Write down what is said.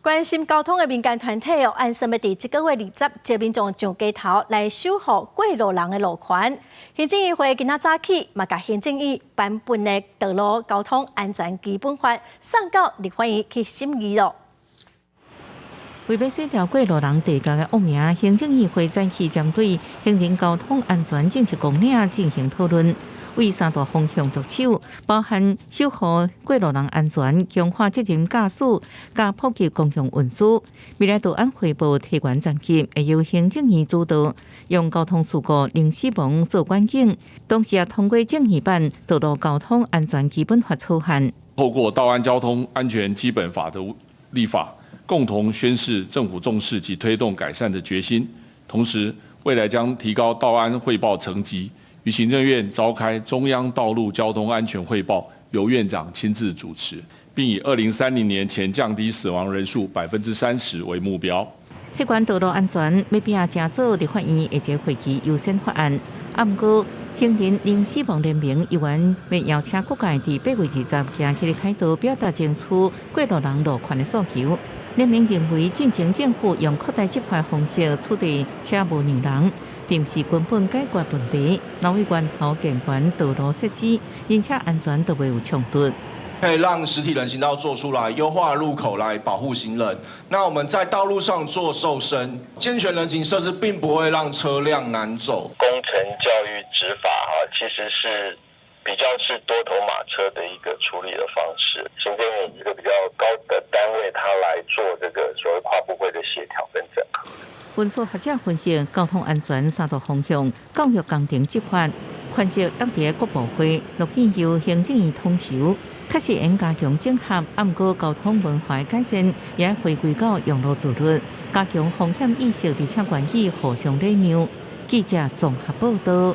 關心交通的民間團體哦，按算欲佇這個月20召民眾上街頭來守護過路人的路權。行政院會今仔早起嘛，共行政院頒布的道路交通安全基本法送到立法院去審議囉。為欲洗掉過路人地窖的惡名，行政院會早起針對行人交通安全政策綱領進行討論，為三大方向着手，包含守護過路人安全、強化責任駕駛、佮普及公共運輸。未來道安匯報提懸層級，會由行政院主導，用交通事故零死亡做願景，同時也通過正義版道路交通安全基本法草案。透過道安交通安全基本法的立法，共同宣示政府重視及推動改善的決心，同時未來將提高道安匯報層級，於行政院召開中央道路交通安全匯報，由院長親自主持，並以2030年前降低死亡人數30%為目標。提懸道路安全，欲拚誠早立法院下一個會期優先法案。啊，毋過行人零死亡聯盟猶原欲邀請各界佇8月20行起來開道，表達爭取過路人路權的訴求。聯盟認為，進前政府用擴大執法方式取締車無讓人，並毋是根本解決問題。若為源頭健全道路設施，人車安全都袂有衝突。可以讓實體人行道做出來，優化路口來保護行人。那我們在道路上做瘦身，健全人行設施並不會讓車輛難走。工程、教育、執法，哈，其實是比較是多頭馬車的一個處理的方式。行政院一個比較高的單位，它來做這個所謂跨部會的協調跟整合。運輸學者分析，交通安全三大方向，教育、工程、執法，權責落佇各部會，樂見由行政院統籌，確實應加強整合。啊，毋過交通文化改善，也回歸到用路自律，加強風險意識，而且願意互相禮讓。記者綜合報道。